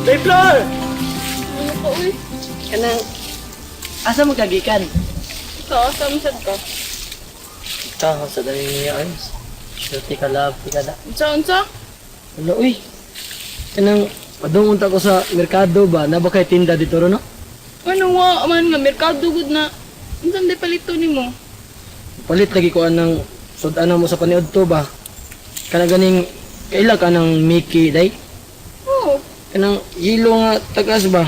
Day Flor! Ano ka, uy? Kanang, asa mo kagikan? Ikaw, asa mo sad ka? Ikaw, sa dali niya, ay. Swerte ka, love, ka na. Unsa, unsa? Ano, uy? Kanang, padungon ta ko sa merkado ba? Na ba kay tinda dito ro, no? Ano wa man nga merkado gud na. Unsa day palito nimo? Palit lagi ko anang sudan mo sa paniud to ba? Kana ganing, kaila ka ng Mickey, day? Oo. Kanang yelo nga tagas ba?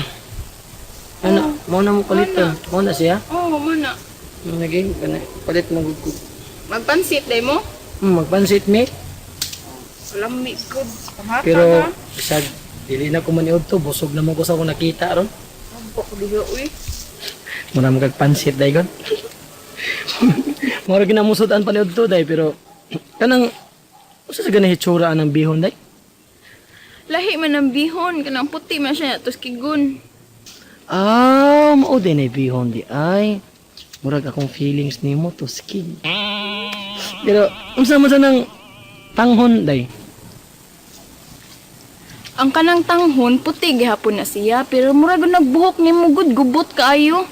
Ano, mo na mo palit to. Mo na siya? Oo, mo na. Mo naging, kana, palit mo gud ko. Magpansit day mo? Magpansit me. Lami gud. Pamata Pero na. bisag dili na ko maniud to, busog naman ko sa akong nakita ron. Ampo ko diha, uy. Mura mo kag pansit daygon. Mura ginamusod ang paniud to day pero kanang usa sa gani hitsura anang bihon day? Lahi man ang bihon kanang puti man siya tos kigun. Ah, mao din ay bihon di ay. Murag akong feelings nimo to skin. Pero unsa man sa nang tanghon day? Ang kanang tanghon puti gihapon na siya pero murag nagbuhok nimo gud gubot kaayo.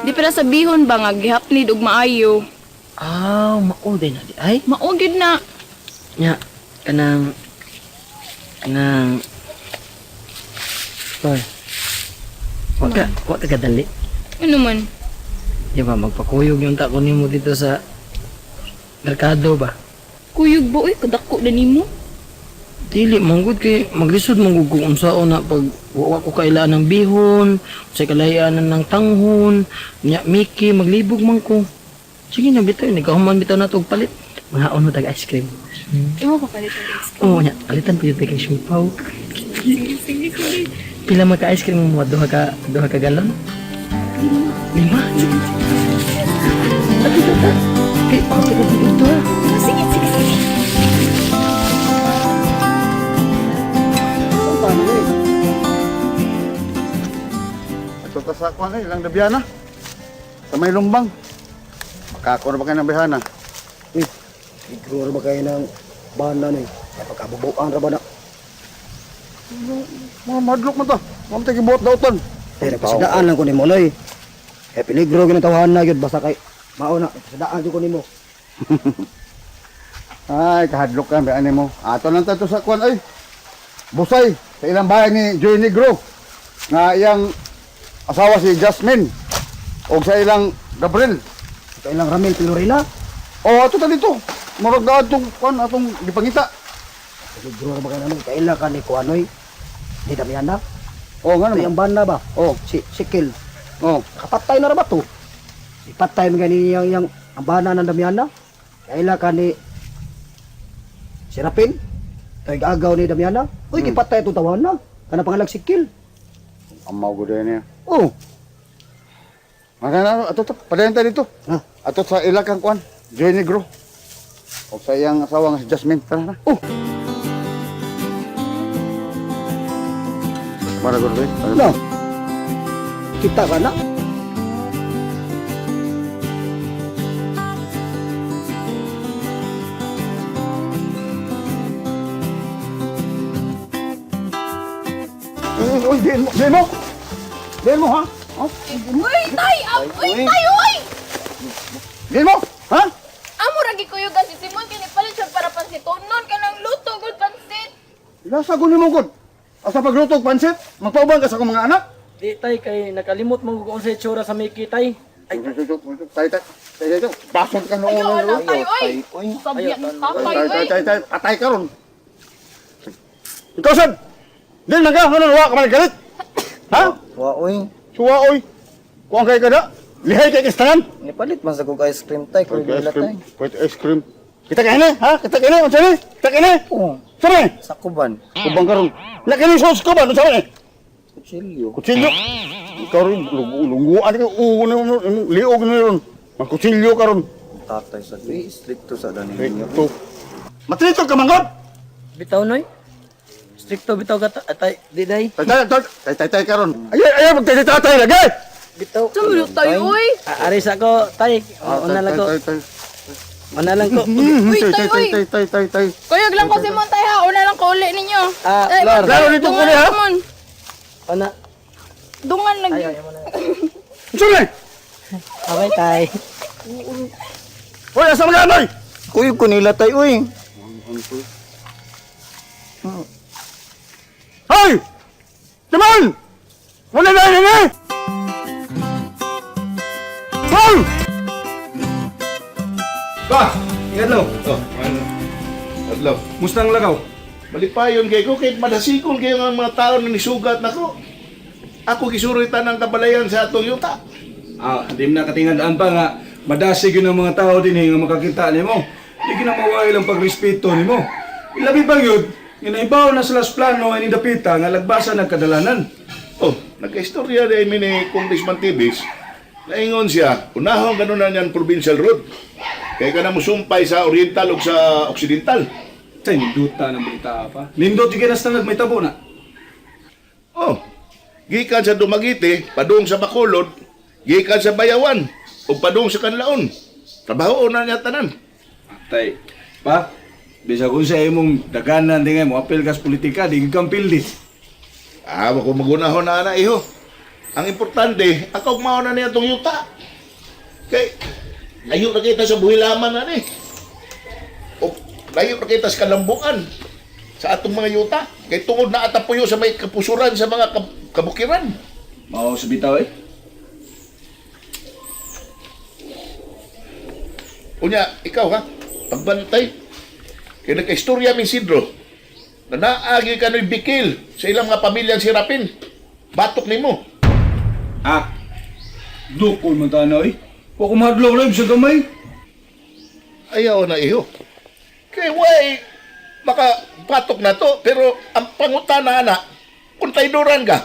Di para sa bihon ba nga gihapnid og maayo. Ah, mao din na di ay. Mao gyud na. Nya kanang kanang Hoy. Wa ka kadali. Ano man? Di ba, magpakuyog yung tako nimo dito sa merkado ba? Kuyog ba uy kadako na nimo? Dili, manggod kay maglisod manggod kung unsaon na pag wa ko kailaan ng bihon, sa kalahian ng tanghon, nya Mickey, maglibog man ko. Sige na bitaw, nagkahuman bitaw na og palit. Mga mo tag ice cream. Imo pa palit ang ice Oo, nya, palitan pa yun kay sipaw. Sige, sige, sige. Pila man ka ice cream mo duha ka galon? Lima. Sige, sige. Ati tata. Kay pa ko dito. Ah. Sige, sige, sige. Ato ta sa kuan ilang dabiyana. Sa may lumbang. Makako na ba kayo ng bihana? Uy, siguro ba kayo ng bana na eh. Kaya pagkabubuan ra ba na? Mga madlok man to. Mga tayo gibuhat dauton. Eh, nagpasidaan lang ko nimo, noy. Eh, peligro ginatawahan na yun. Basta kay, mao na, nagpasidaan jud ko nimo. Ay, kahadlok ka, bian mo. Ato lang tato sa kuan ay. Busay sa ilang bahay ni Joy Negro nga iyang asawa si Jasmine o sa ilang Gabriel. Ito ilang Ramil Pilorila. O ato ta dito. Murag na atong kuan atong gipangita. Peligro ra ba kayo naman? Kaila ka ni Kuanoy. Ni Damiana. O nga Ito naman. yung bana ba? O, Si Sikil. o. Nakapatay na ra ba to? Ipatay mo gani yang yang ang bana ng Damiana. Kaila ka ni Serapin. Ito yung agaw ni Damiana. Uy, gipatay itong tawahan na. Kana pangalag Sikil. Amaw gud niya. Oh, Mga na ato to, padayon ta dito. Ha? Ato sa ilang kang kuan, Joy Negro. O sa iyang asawa nga si Jasmine. Tara na. Oh. Mara gud eh. No. Kita ka na. Uy, diin mo, diin mo. Diin mo ha? Oh, Uy, tay! Uy, tay, uy! diin mo. Ha? Amo ra gikuyugan si Simon kay nipalit siya para pansitonon kanang luto gud pansit. Ilasa ko nimo gud. Asa pagluto og pansit, magpauban ka sa akong mga anak. Di tay kay nakalimot mo kung unsa itsura sa Mickey tay. Ay, tay tay. Tay tay. Basod ka noon. Ayo anak tay, uy. Sabya ni tatay, Tay tay uy. tay tay, patay ka ron. Ikaw sad. Diin man ka, ano wa ka man galit? Ha? Wa oy, Suwa oy. Kuang kay kada. Lihay kay kistangan. nipalit man sa kog ice cream tay, kuy Pwede bila ice cream. tay. Pwede ice cream. Kita kain ha? Kita kain unsa ni? Kita kain. Oo, Unsa ni? sa kuban. Kubang karon. La kini sauce ko ba? Unsa ni? Kutsilyo. Kutsilyo. Ikaw ron lungguan ka ugo ni liog ni ron. Magkutsilyo ka ron. Tatay sa di, stricto sa dani ninyo. Ito. Matrito ka manggod. Bitaw noy. Stricto bitaw ka tay, di day. Tay tay tay tay tay tay ka ron. Ay ay magtay tay tay lagi. Bitaw. Sumulo tayo, uy. Ari sa ko tay. Una lang ko. Tay tay. Una lang ko. Uy, Tay tay, tay uy. tay tay tay tay. Kuyog lang ko Simon tay ha. Una lang ko uli ninyo. Ah, Ay, Flor. Klaro nito tungo kuni ha. Simon. Ana. Dungan lagi. Ay, mo na. Unsa ni? Okay, tay. Hoy, asa man ganoy? Kuyog ko nila tay uy. Hoy! Timon! Wala na ni! Hoy! Pa! Ingat. Oh, ano? Adlaw. Musta ang lagaw? Malipayon kay ko kay madasikon kayo nga mga tao na nisugat nako. Ako gisuritan ang kabalayan sa atong yuta. Ah, di mo na katingandaan pa nga madasig yun ang mga tao din eh, nga makakita nimo. Di kinamawa ilang pagrespeto nimo. Ilabi pa yun, nga naibaw na sila sa plano ay nidapita nga lagbasan ang kadalanan. Oh, nagkaistorya di mi ni Congressman Tibis. Naingon siya, unahon ganun na niyan provincial road. Kay ka na musumpay sa Oriental ug sa Occidental. Say, ninduta ng balita pa. Nindot yung kinastangag may tabo na. Oh, gikan sa Dumaguete, padung sa Bacolod, gikan sa Bayawan, ug padung sa Kanlaon. Trabaho na niya tanan. Tay, pa, bisa kung sa imong daganan di nga mo apel kas politika, di kang pildi. Ah, wako magunahon na ana iho. Ang importante, ako mao na niya tong yuta. Kay layo na kita sa buhilaman na ni. O layo na kita sa kalambuan sa atong mga yuta. Kay tungod na atapuyo sa may kapusuran sa mga kabukiran. Mao sa bitaw eh. Unya, ikaw ha, pagbantay. Kay nagkaistorya min Sidro, na naagi ka no'y bikil sa ilang mga pamilyang sirapin. Batok nimo. Ah, dukol man tanaw eh. Wa ko mahadlok na sa gamay. Ayaw na iyo. Kay way, maka batok na to, pero ang pangutana na, kung tayduran ka,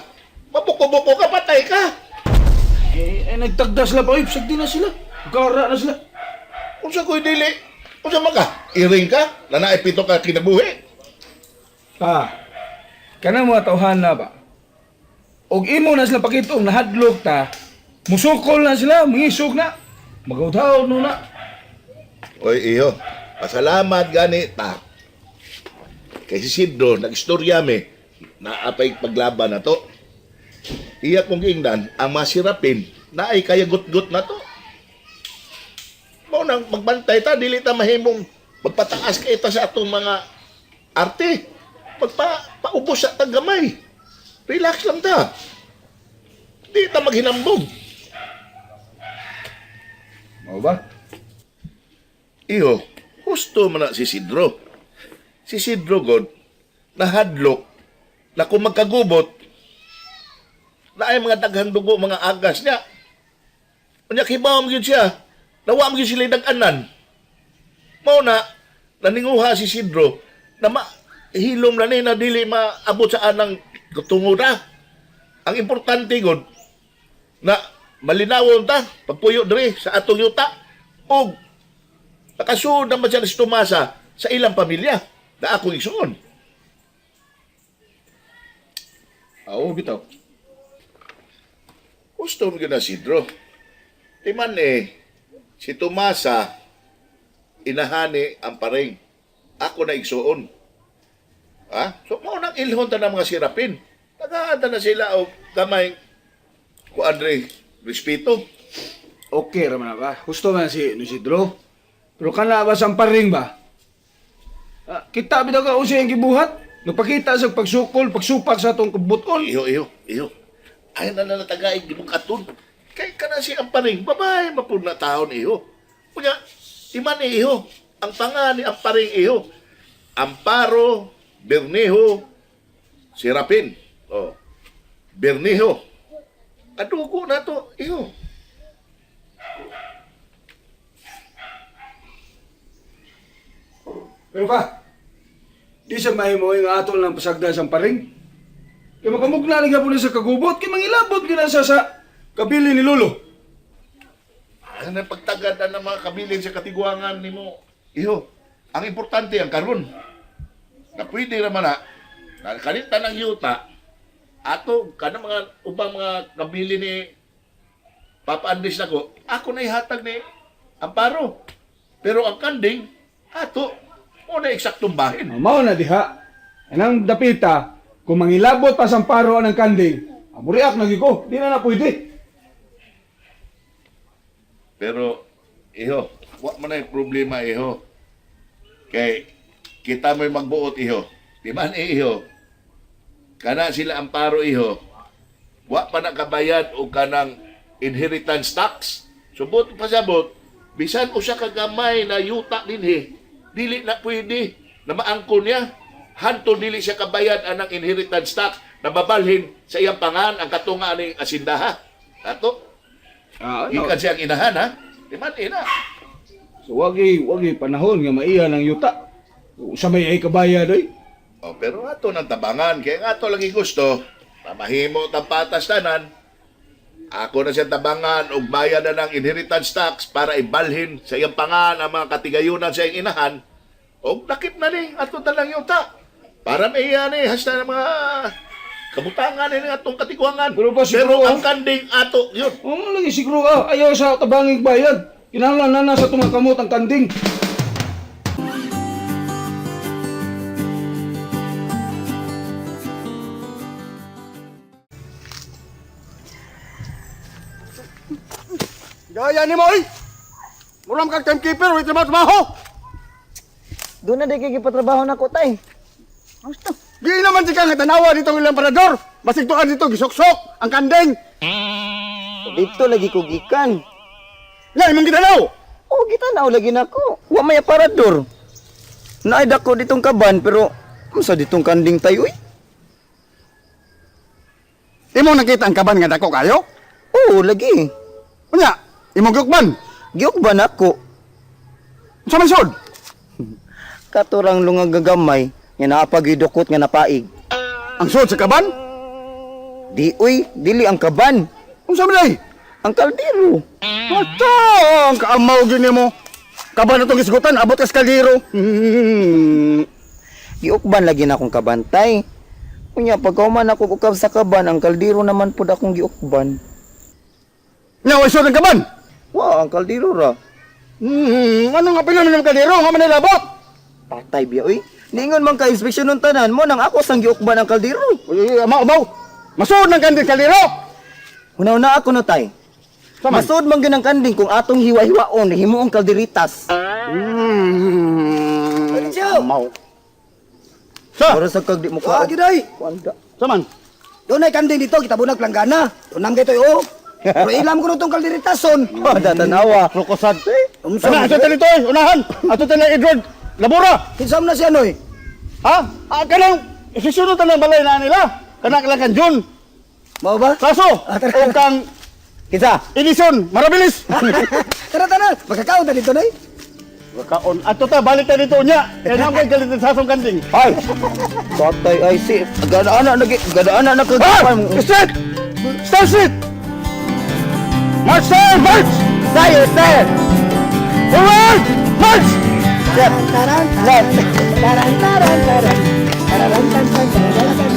mabuko-buko ka, patay ka. Eh, eh nagtagda sila pa, eh, sagdi na sila. Gara na sila. Kung sa ko'y dili, kung sa maka, iring ka, na naipito ka kinabuhi. Pa, kanang mga tawhan na ba? Og imo na sila pakitong nahadlok ta, musukol na sila, mangisog na. Magawdhaw no na. Oy, iyo, pasalamat gani ta. Kay si Sidro, nag-istorya me, naapay paglaban na to. Iya kong giingnan, ang masirapin, na ay kaya gut-gut na to. Mao nang magbantay ta, dili ta mahimong magpataas kay ta sa atong mga arte. Magpa paubos sa tagamay. Relax lang ta. Di ta maghinambog. Mao ba? Iyo, husto man na si Sidro. Si Sidro god, nahadlok, na kung magkagubot, na ay mga daghang dugo, mga agas niya. Unya, kibaw mo yun siya. Nawa mo yun sila dag-anan. Mao na, naninguha si Sidro, na ma, hilom na ni na dili maabot sa anang katungo na. Ang importante god, na malinawon ta, pagpuyo diri sa atong yuta, og nakasuod naman siya ni si Tomasa sa ilang pamilya na akong igsuon. Oo, bitaw. Gusto mo yun na Sidro. Di man eh, si Tomasa, inahani ang paring. Ako na igsuon. Ha? So, mao nang ilhon ta ng mga sirapin. Nagaanda na sila o gamay ko Andre, respeto. Okay raman na ba? Husto man si Isidro. Pero kana ba sa paring ba? Ah, kita bitaw ka usi ang gibuhat. Nagpakita sa pagsukol, pagsupak sa atong kabuton. Iyo, iyo, iyo. Ay na na natagaig gibukaton. Kay kana si Amparing, babae mapud na taon iyo. Unya, iman ni iyo. Ang panga ni Amparing iyo. Amparo, Bernijo, Serapin. Oh. Bernijo. Kadugo na to, iyo. Pero pa, di sa mahimo yung atol ng pasagda sa paring. Kaya makamugna lang po na sa kagubot, kaya mangilabot ka na sa kabili ni Lolo. Ano ang pagtagad na ng mga kabilin sa katiguangan nimo? Iho, ang importante ang karon. Na pwede naman na, na kanita ng yuta, ato, kanang mga ubang mga kabili ni Papa Andres nako, ako na ihatag ni Amparo. Pero ang kanding, ato, mo na eksaktong bahin. Mao na diha. Anang dapita, kung mangilabot pa sa paro ang kanding, Muriak na gyud ko. Di na na pwede. Pero, iho, wa man ay problema, iho. Kay, kita mo'y magbuot, iho. Di man, eh, iho. Kana sila amparo, iho. Wa pa nakabayad o kanang inheritance tax. Subot pasabot, bisan usa ka gamay na yuta dinhi, dili na pwede na maangko niya. Hanto dili siya kabayad anang inheritance tax na babalhin sa iyang pangan ang katunga ning asindaha. Ato, Ah, ano? gikan siyang inahan ha. Di man ina. So wagi panahon nga maiya ng yuta. Sa may ay kabayad oy. Oh, pero ato nang tabangan kay nga ato lagi gusto na mahimo tang patas tanan. Ako na siyang tabangan og bayad na ng inheritance tax para ibalhin sa iyang pangan ang mga katigayunan sa iyang inahan. Og nakip na ni ato talang yuta. Para maiya ni hasta ng mga kabutangan ni atong katiguangan. Pero ba, siguro, Pero ang kanding ato yun. Oh, lagi siguro ah, ayaw sa tabangig bayad. Kinahanglan na na sa tumakamot ang kanding. Gaya ni mo oy. Muram kag timekeeper, wait trabaho trabaho. Doon na di kay gipatrabaho na ko tay. Di naman si kang tanawa dito ang ilang parador. Basig tuan dito gisuksok ang kanding. Dito lagi ko gikan. Nga imong gitanaw. Oh, gitanaw lagi nako. Wa may aparador. Naay dako ditong kaban pero unsa ditong kanding tayo uy? Imong nakita ang kaban nga dako kayo? Oo, lagi. Unya, imong giukban. Giukban nako. Unsa man sud? Katurang lungag gagamay nga naapagidukot nga napaig. Ang sud sa kaban? Di uy, dili ang kaban, Unsa man day? ang kaldero. Ata, ang kaamaw gyud nimo. Kaban na tong gisgutan, abot ka sa kaldero. Giukban lagi na akong kabantay. Unya pagkauman ako ukab sa kaban, ang kaldero naman pud akong giukban. Nya way sud ang kaban. Wa, ang kaldero ra. Ano nga pilo ng kaldero nga man nilabot? Patay biya uy. Ningon man ka inspeksyon ng tanan mo nang ako sang giukban ang kaldero. Uy, uy, amaw, amaw. Masuod ng kanding kaldero. Hunaw na ako no tay. Saman? Masud man gyud ang kanding kung atong hiwa-hiwaon himuong kalderitas. Amaw. Sa, Para sa kag di mo Ah, ka. giday. Wanda. saman. Doon ay kanding dito, kita bunag planggana. Doon ang gitoy, oh. Pero ilam ko na itong kalderitason. Oh, datanawa. Rokosad. Umsa Kana, ato tayo dito, eh. Unahan. Ato tayo na Edward. Labora. Kinsam na siya, noy. Ha? Ah, kanang, susunod na lang balay na nila. Kanang lang kan Jun. Mao ba? Kaso, Ah, tara. o kang Kinsa? Edison, marabilis. Tara, tara. Magkakaon ta dito, noy. Kaon. Ato ta, balik ta dito unya. Kaya nang kay galit sa asong kanding. Ay. Patay ay si gadaana na gadaana na kag Ah! Straight! Stand straight! March, sir! March! Sir, sir. Forward! March! Taran, taran, taran, taran, taran, taran, taran, taran, taran, taran.